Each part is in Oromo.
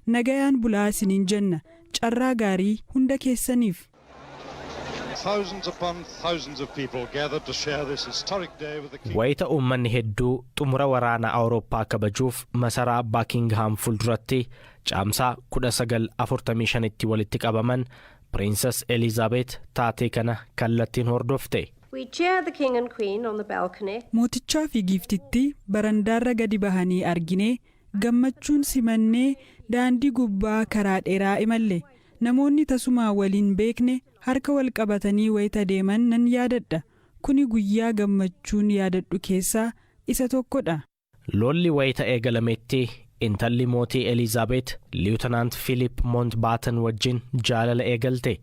Nagayaan bulaa isiniin jenna. Carraa gaarii hunda keessaniif. Thousands upon thousands of people gathered to share this historic day with the King. Wayita uummanni hedduu xumura waraana Awurooppaa kabajuuf masaraa Baakingham fuulduratti Caamsaa 1945tti walitti qabaman, Piriinsas Elizaabeet taatee kana kallattiin hordofte. We cheer the King and Queen on the balcony. Mootichaa fi giiftittii barandaarra gadi bahanii arginee gammachuun simannee daandii gubbaa karaa dheeraa imalle. Namoonni tasumaa waliin beekne harka wal qabatanii wayita deeman nan yaadadha. Kuni guyyaa gammachuun yaadadhu keessaa isa tokkodha. Lolli wayita eegalametti intalli mootii Elizaabeet Lieutenant Philip Mountbatten wajjin jaalala eegalte.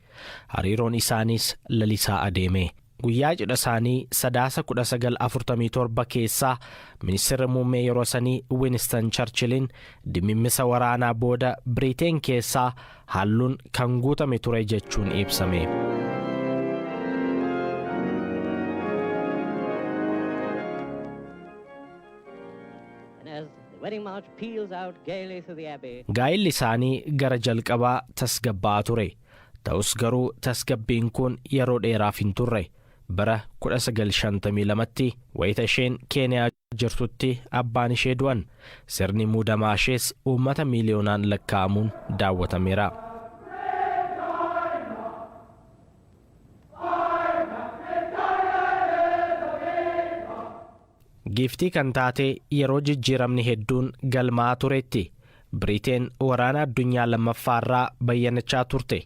Hariiroon isaaniis lalisaa adeeme. Guyyaa cidha isaanii Sadaasa 1947 keessaa ministeerri muummee yeroo sanii Winston Churchilliin dimimmisa waraanaa booda Biriteen keessaa halluun kan guutame ture jechuun ibsame. And as the wedding march peals out gaily through the abbey, Gaa'illi isaanii gara jalqabaa tasgabbaa'aa ture. Ta'us garuu tasgabbiin kun yeroo dheeraaf hin turre. Bara 1952tti wayita isheen Keeniyaa jirtutti abbaan ishee du'an. Sirni muudamaa ishees uummata miiliyoonaan lakkaa'amuun daawwatameera. Giiftii kan taate yeroo jijjiiramni hedduun galmaa'aa turetti. Biriteen waraana addunyaa lammaffaarraa bayyanachaa turte.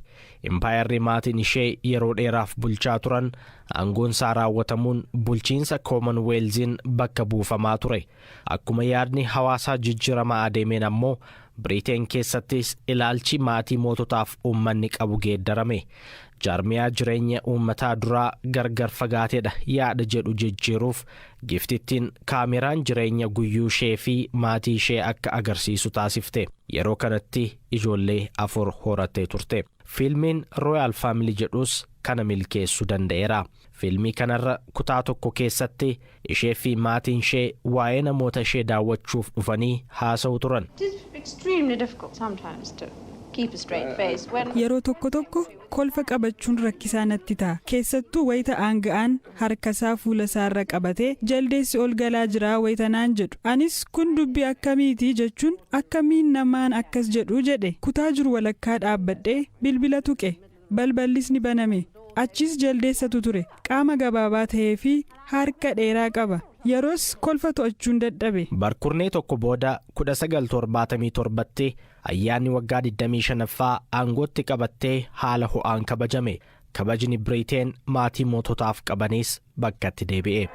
Impaayerri maatiin ishee yeroo dheeraaf bulchaa turan aangoonsaa raawwatamuun bulchiinsa Koomanweelziin bakka buufamaa ture. Akkuma yaadni hawaasaa jijjiiramaa adeemeen ammoo Biriteen keessattis ilaalchi maatii moototaaf uummanni qabu geeddarame. Jaarmiyaa jireenya uummataa duraa gargar fagaateedha yaada jedhu jijjiiruuf giiftittiin kaameraan jireenya guyyuu ishee fi maatii ishee akka agarsiisu taasifte. Yeroo kanatti ijoollee 4 horattee turte. Fiilmiin Royal Family jedhus kana milkeessuu danda'eera. Fiilmii kanarra kutaa tokko keessatti ishee fi maatiin ishee waa'ee namoota ishee daawwachuuf dhufanii haasa'u turan. It is extremely difficult sometimes to keep a straight face when Yeroo tokko tokko kolfa qabachuun rakkisaa natti ta'a. Keessattuu wayita aanga'aan harkasaa fuula isaarra qabatee jaldeessi ol galaa jiraa wayita naan jedhu. Anis kun dubbii akkamiiti jechuun akkamiin namaan akkas jedhu jedhe. Kutaa jiru walakkaa dhaabbadhee bilbila tuqe. Balballis ni baname. Achis jaldeessatu ture. Qaama gabaabaa ta'ee fi harka dheeraa qaba. Yeroos kolfa to'achuun dadhabe. Barkurnee tokko booda 1977tti ayyaanni waggaa 25ffaa aangootti qabattee haala ho'aan kabajame. Kabajni Biriteen maatii moototaaf qabanis bakkatti deebi'e.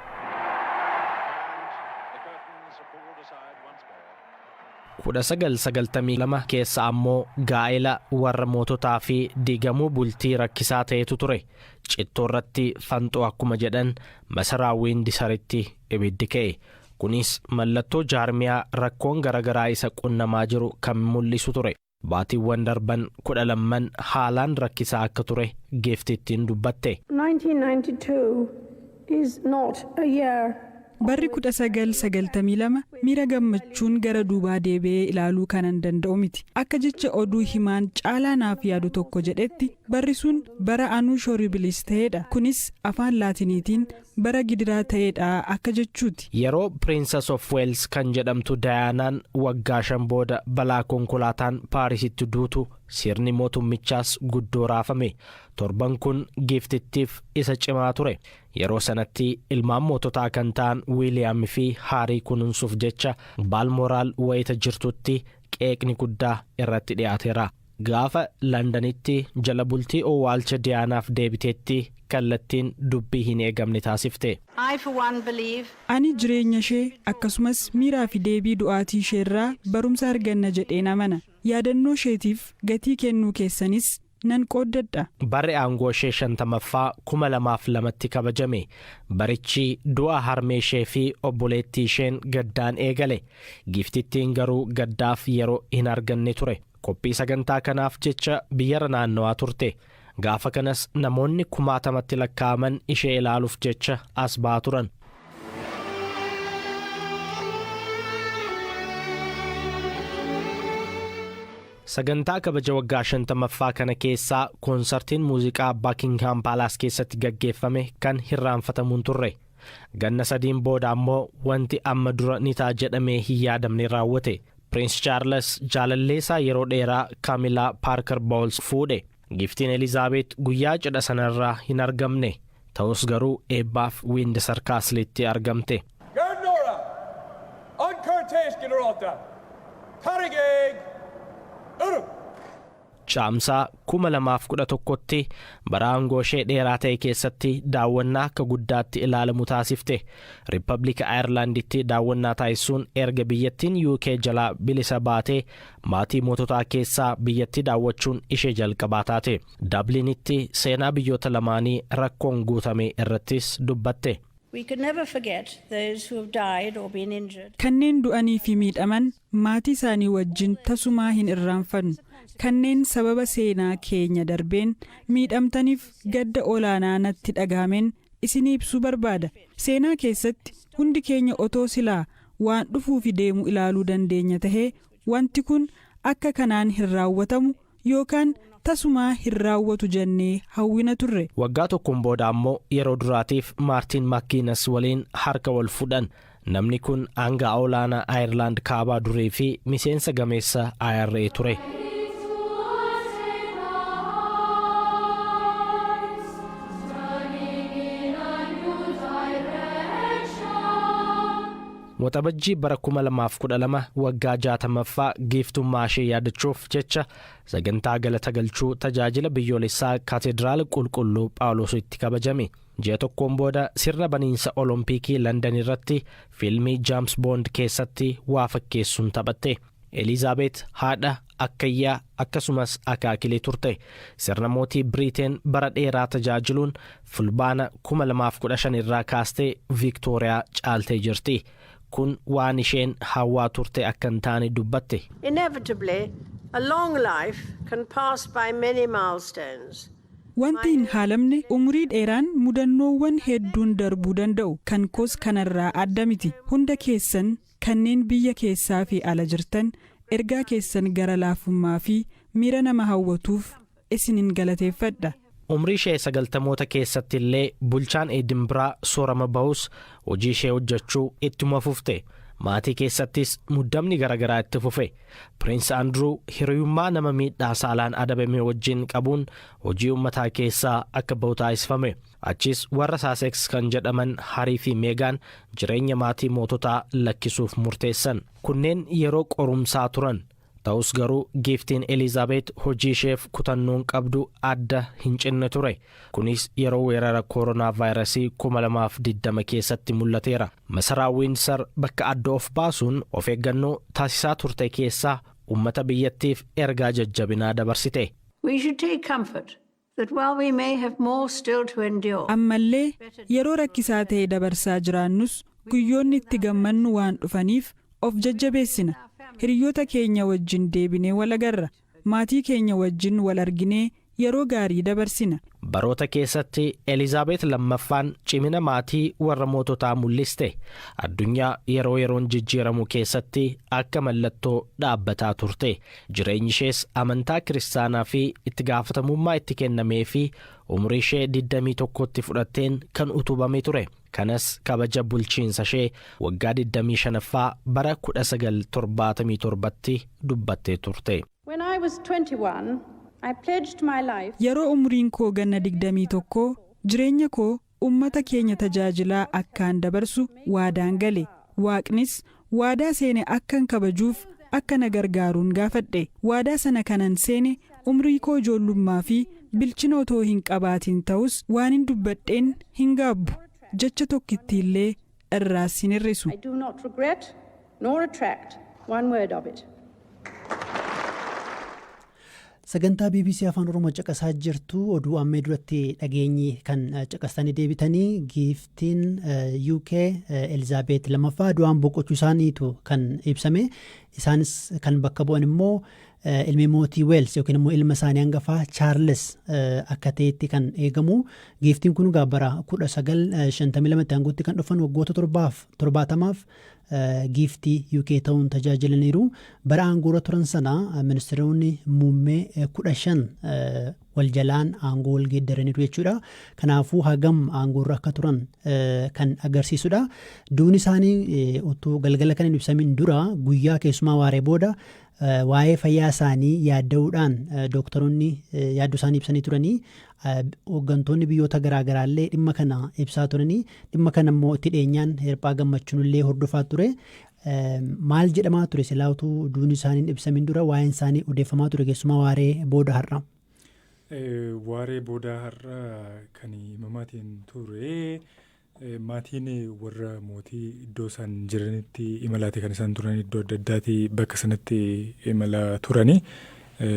1992 keessa ammoo gaa'ela warra moototaa fi diigamuu bultii rakkisaa ta'etu ture. Cittoo irratti fanxoo akkuma jedhan masaraa Wiindisaritti ibiddi ka'e. Kunis mallattoo jaarmiyaa rakkoon garaagaraa isa qunnamaa jiru kan mul'isu ture. Baatiiwwan darban 12 haalaan rakkisaa akka ture giiftittiin dubbatte. 1992 is not a year Barri 1992 miira gammachuun gara duubaa deebi'ee ilaaluu kanan danda'u miti. Akka jecha oduu himaan caalaa naaf yaadu tokko jedhetti barri sun bara Annus Horribilis ta'edha. Kunis afaan Laatiniitiin bara gidiraa ta'edha akka jechuuti. Yeroo Princess of Wales kan jedhamtu Dayaanaan waggaa 5 booda balaa konkolaataan Paarisitti duutu sirni mootummichaas guddoo raafame. Torban kun giiftittiif isa cimaa ture. Yeroo sanatti ilmaan moototaa kan ta'an Wiiliyaam fi Haarii kunuunsuuf jecha Baalmoraal wayita jirtutti qeeqni guddaa irratti dhiyaateera. Gaafa Londanitti jala bultii owwaalcha Diyaanaaf deebiteetti kallattiin dubbii hin eegamne taasifte. I for one believe Ani jireenya ishee akkasumas miiraa fi deebii du'aatii isheerraa barumsa arganna jedheen amana. Yaadannoo isheetiif gatii kennuu keessanis nan qooddadha. Barri aangoo ishee 50ffaa 2002tti kabajame. Barichi du'a harmee ishee fi obboleettii isheen gaddaan eegale. Giiftittiin garuu gaddaaf yeroo hin arganne ture. Qophii sagantaa kanaaf jecha biyyarra naannawaa turte. Gaafa kanas namoonni kumaatamatti lakkaa'aman ishee ilaaluuf jecha as ba'aa turan. Sagantaa kabaja waggaa 50ffaa kana keessaa koonsartiin muuziqaa Buckingham Palace keessatti gaggeeffame kan hirraanfatamuun turre. Ganna 3n booda ammoo wanti amma dura ni ta'a jedhamee hin yaadamne raawwate. Piriins Chaarles jaalalleesaa yeroo dheeraa Kaamilaa Paarkar Bowles fuudhe. Giftiin Elizaabeet guyyaa cidha sanarraa hin argamne. Ta'us garuu eebbaaf Windsor Castletti argamte. Gardnora, An Cúirt Ghinearálta, Targaig, Urm. Caamsaa 2011tti bara aangoo ishee dheeraa ta'e keessatti daawwannaa akka guddaatti ilaalamu taasifte. Riippablika Ayirlaanditti daawwannaa taasisuun erga biyyattiin UK jalaa bilisa baatee maatii moototaa keessaa biyyattii daawwachuun ishee jalqabaa taate. Dablinitti seenaa biyyoota lamaanii rakkoon guutame irrattis dubbatte. We could never forget those who have died or been injured. Kanneen du'anii fi miidhaman maatii isaanii wajjin tasumaa hin irraanfannu. Kanneen sababa seenaa keenya darbeen miidhamtaniif gadda olaanaa natti dhagahameen isinii ibsuu barbaada. Seenaa keessatti hundi keenya otoo silaa waan dhufuu fi deemu ilaaluu dandeenya tahee, wanti kun akka kanaan hin raawwatamu yookaan tasumaa hin raawwatu jennee hawwina turre. Waggaa tokkoon booda ammoo yeroo duraatiif Maartiin Makiinas waliin harka wal fuudhan. Namni kun aanga'a olaanaa Ayirlaand Kaabaa durii fi miseensa gameessa IRA ture. Waxabajjii bara 2012 waggaa 60ffaa giiftummaa ishee yaadachuuf jecha sagantaa galata galchuu tajaajila biyyoolessaa Kaatedraala Qulqulluu Phaawulositti kabajame. Ji'a tokkoon booda sirna baniinsa Oloompiikii Landan irratti fiilmii Jaams Boond keessatti waa fakkeessuun taphatte. Elizaabeet haadha, akkayyaa akkasumas akaakilee turte. Sirna mootii Biriiteen bara dheeraa tajaajiluun Fulbaana 2015 irraa kaastee Viiktooriyaa caaltee jirti. Kun waan isheen hawwaa turte akka hin taane dubbatte. Inevitably, a long life can pass by many milestones. Wanti hin haalamne umurii dheeraan mudannoowwan hedduun darbuu danda'u. Kan koos kanarraa adda miti. Hunda keessan kanneen biyya keessaa fi ala jirtan, ergaa keessan gara laafummaa fi miira nama hawwatuuf isinin galateeffadha. Umrii ishee 90moota keessatti illee bulchaan Edinbiraa soorama bahus hojii ishee hojjechuu ittuma fufte. Maatii keessattis muddamni garaagaraa itti fufe. Piriins Andruu hiriyummaa nama miidhaa saalaan adabame wajjin qabuun hojii uummataa keessaa akka bahu taasifame. Achis warra Saaseeks kan jedhaman Harii fi Meegaan jireenya maatii moototaa lakkisuuf murteessan. Kunneen yeroo qorumsaa turan. Ta'us garuu giiftiin Elizaabeet hojii isheef kutannoon qabdu adda hin cinne ture. Kunis yeroo weerara koronaa vaayirasii 2020 keessatti mul'ateera. Masaraa Wiinsar bakka adda of baasuun of eeggannoo taasisaa turte keessaa uummata biyyattiif ergaa jajjabinaa dabarsite. We should take comfort that while we may have more still to endure, Ammallee yeroo rakkisaa ta'e dabarsaa jiraannus, guyyoonni itti gammannu waan dhufaniif of jajjabeessina. Hiriyoota keenya wajjin deebinee wal agarra. Maatii keenya wajjin wal arginee yeroo gaarii dabarsina. Baroota keessatti Elizaabeet Lammaffaan cimina maatii warra moototaa mul'iste. Addunyaa yeroo yeroon jijjiiramu keessatti akka mallattoo dhaabbataa turte. Jireenyi ishees amantaa kiristaanaa fi itti gaafatamummaa itti kennamee fi umurii ishee 21tti fudhatteen kan utubame ture. Kanas kabaja bulchiinsa ishee waggaa 25ffaa bara 1977tti dubbattee turte. When I was 21, I pledged my life Yeroo umriin koo ganna 21, jireenya koo ummata keenya tajaajilaa akkaan dabarsu waadaan gale. Waaqnis waadaa seene akkan kabajuuf akka na gargaaruun gaafadhe. Waadaa sana kanan seene umrii koo ijoollummaa fi bilchina otoo hin qabaatin ta'us, waan hin dubbadheen hin gaabbu. Jecha tokkitti illee irraas hin hir'isu. I do not regret nor retract one word of it. Sagantaa BBC Afaan Oromoo caqasaa jirtu. Oduu ammee duratti dhageenyi kan caqasanii deebitanii, giiftiin UK Elizaabeet Lammaffaa du'aan boqochuu isaaniitu kan ibsame. Isaanis kan bakka bu'an immoo Ilmi mootii Weels yookiin immoo ilma isaanii hangafaa Chaarles akka ta'etti kan eegamu. Giiftiin kun egaa bara 1952tti aangootti kan dhufan, waggoota 70f giiftii UK ta'uun tajaajilaniiru. Bara aangoorra turan sana ministeeronni muummee 15 wal jalaan aangoo wal geeddaraniiru jechuudha. Kanaafuu hagam aangoorra akka turan kan agarsiisudha. Duuni isaanii utuu galgala kan hin ibsamin dura guyyaa, keessumaa waaree booda, waa'ee fayyaa isaanii yaadda'uudhaan dooktoroonni yaaddoo isaanii ibsanii turanii, hooggantoonni biyyoota garaagaraallee dhimma kana ibsaa turanii, dhimma kana immoo itti dhiyeenyaan Hirphaa Gammachuun illee hordofaa ture. Maal jedhamaa ture silaa utuu duuni isaanii hin ibsamin dura waa'een isaanii odeeffamaa ture, keessumaa waaree booda har'a? Waaree booda har'a kan himamaatiin ture, maatiin warra mootii iddoo isaan jiranitti imalaati kan isaan turan, iddoo adda addaati bakka sanatti imalaa turani.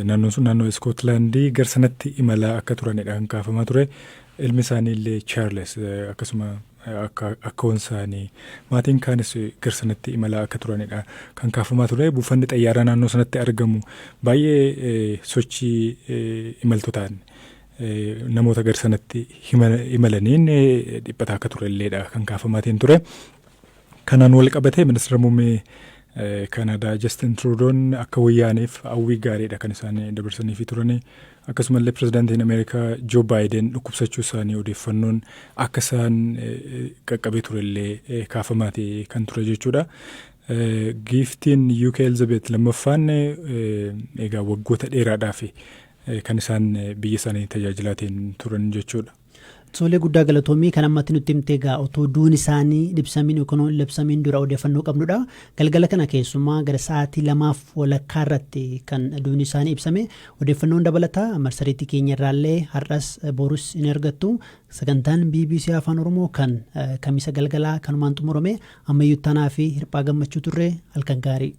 Naannoon sun naannoo Iskootlaandii, gara sanatti imalaa akka turanidha kan kaafamaa ture. Ilmi isaanii illee Chaarles, akkasuma akkoon isaanii, maatiin kaanis gara sanatti imalaa akka turanidha kan kaafamaa ture. Buufanni xayyaaraa naannoo sanatti argamu baay'ee sochii imaltootaan, namoota gara sanatti imalaniin dhiphataa akka ture illeedha kan kaafamaatiin ture. Kanaan wal qabatee ministeera muummee Kanaadaa Justin Trudeau'n akka wayyaaniif hawwii gaariidha kan isaan dabarsaniifii turani. Akkasumallee pirezidaantiin Ameerikaa Joo Baayiden dhukkubsachuu isaanii odeeffannoon akka isaan qaqqabee turellee kaafamaati kan ture jechuudha. Giiftiin UK Elizabeth lammaffaan egaa waggoota dheeraadhaaf kan isaan biyya isaanii tajaajilaatiin turan jechuudha. Tolee, guddaa galatoomii. Kan ammatti nutti himte egaa otoo duun isaanii ibsamiin yookaan hin labsamiin dura odeeffannoo qabnudha. Galgala kana keessumaa gara sa'aatii 2:30 irratti kan duun isaanii ibsame. Odeeffannoon dabalataa marsariitii keenya irraallee har'as borus in argattu. Sagantaan BBC Afaan Oromoo kan Kamisa galgalaa kanumaan xumurame. Ammayyuu tanaa fi Hirphaa Gammachuu turre, halkan gaarii.